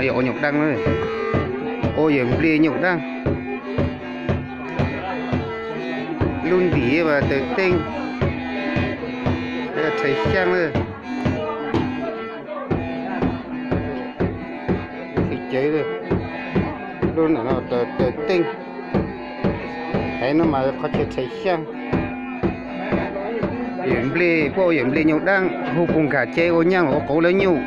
Yog ua nyuj daab, ua yawm nplej nyuj daab. Lub ntim mas taws teej, tshais xyaab. Lub no taws teej, haiv no mas qhov chaw tshais xyaab. Yawm nplej, puab ua yawm nplej nyuj daab, hu puag nkag ces ua nyaaj ua qauv lawv nyuj.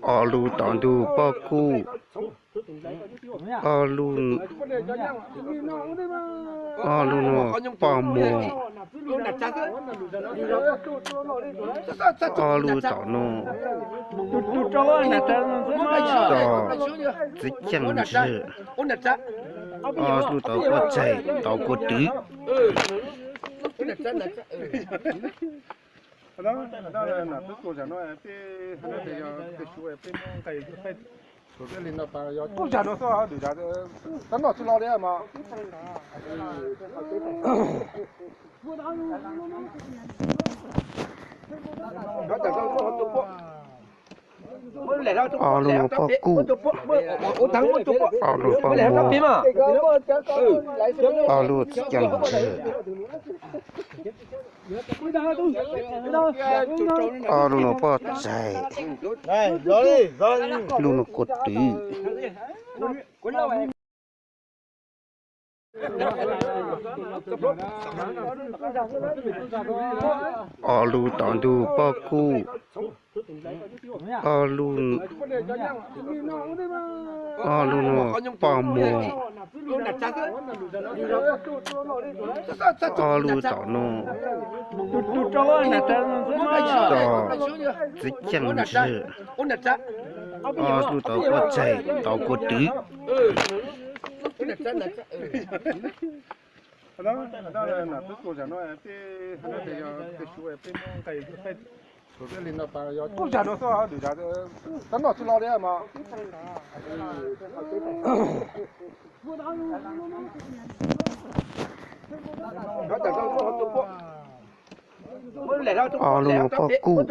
Ob lub tom ntug poj kuj, ob lub, ob lub no poj muag, ob lub tom no txiv caaj ntswg, ob lub tom poj tsaig tom kua twv. Ob lub no poj kuj, ob lub poj muag, ob lub txiv caaj ntswg, ob lub no poj tsaig, lub no kua twv. Ob lub tom ntug poj kuj, ob lub, ob lub no poj muag, ob lub tom no txiv caaj ntswg, ob lub tom poj tsaig tom kua twv. Ob lub no poj kuj,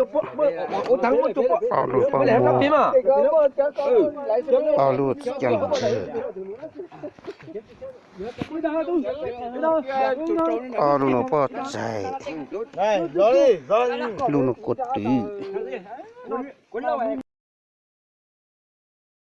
ob lub poj muag, ob lub txiv caaj ntswg, ob lub no poj tsaig, lub no kua twv.